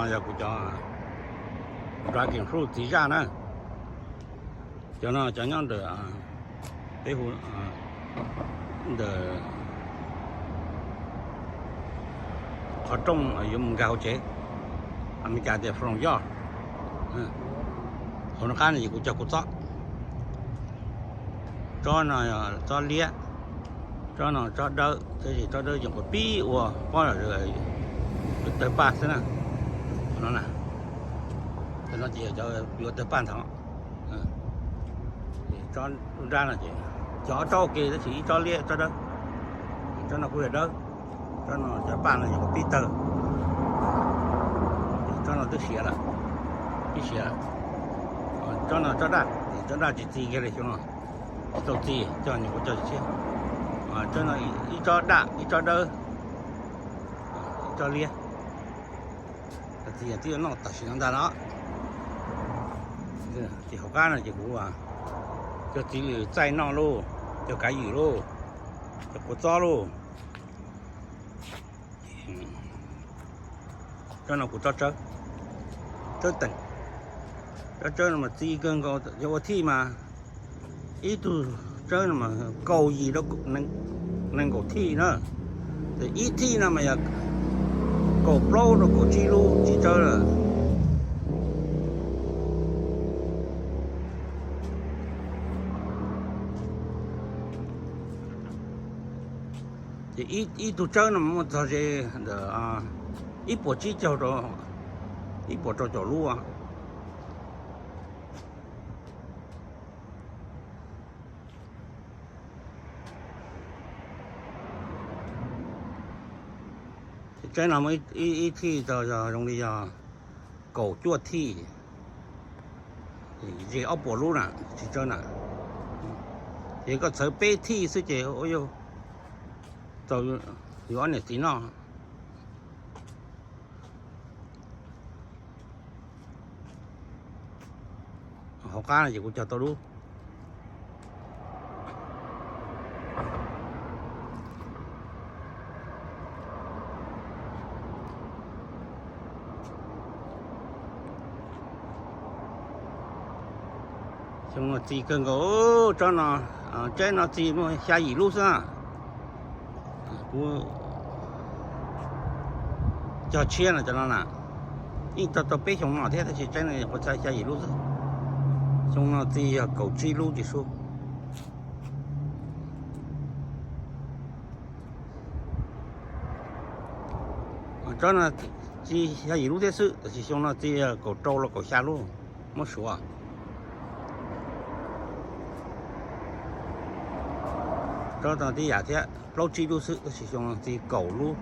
Yog kuv cov Dragon Fruit txiv zaj na. Cov no cov nyob ntawm, peb hu ntawm qhov rooj yuav mus nkag hauv tsev, Amelikas tias front yard. Hauv no qab no ces kuv cog kua txob. Tsob no tsob liab, tsob no tsob dawb, tab sis tsob dawb ces kuv pib ua pob, tawg paj xwb na. Qhov no na, no ces yuav tawg paj nthav. Tsob nrab no ces cog ob tsob ua ke, tab sis ib tsob liab tsob dawb. Tsob no kuj yog dawb, tsob no cov paj no ces kuv pib tawg. Tsob no twb siav lawm, pib siav lawm. Tsob no tsob daj, tsob daj tsis txi kiag li xyoo no, tsis tau txi, cog nyuam qhuav cog tshiab. Tsob no ib tsob daj, ib tsob dawb, ib tsob liab. Txiv twb yuav noj tam sim no ntag no. Ces hauv qab no ces kuv cog txiv lws txaij noj lauj, cog kav ywm lauj, cog kua txob lauj. Tsob no kuv tsob tsawb, tsawb teem, tsob tsawb no mas txi kawg nkaus, yog ua thij mas ib tug tsawb no mas kaum yim rau nees nkaum thij na. Ces ib thij no mas yog kaum plaub rau kaum tsib lub tsib tsawb lawm. Ces ib tug tsawb no muaj txog ze ntawm ib puas tsib caug rau ib puas rau caum lub. Ces tsawb no muaj ib thij tau yog zoo li yog kaum cuaj thij, ze ob puas lub na, tsis tsawb na. Ces koj txhawv peb thij xwb ces ua tau yus ob niam txiv noj. Hauv qab no ces kuv cog tau dub. Xyoo no txi kawg nkaus, tsob no, tsawb no txi muaj xya yim lub xwb. Kuv cog tshiab no cov no na, yeej tau tau peb xyoo no thiab tab sis tsawb no nyuam qhuav txi xya yim lub xwb. Xyoo no txi yog kaum tsib lub tsis sub. Tsob no txi xya yim lub thiab xwb, tab sis xyoo no txi kaum rau los kaum xya lub, muab suav. Tsob no tib yam thiab, plaub tsib lub xwb, tab sis xyoo no txi kaum lub.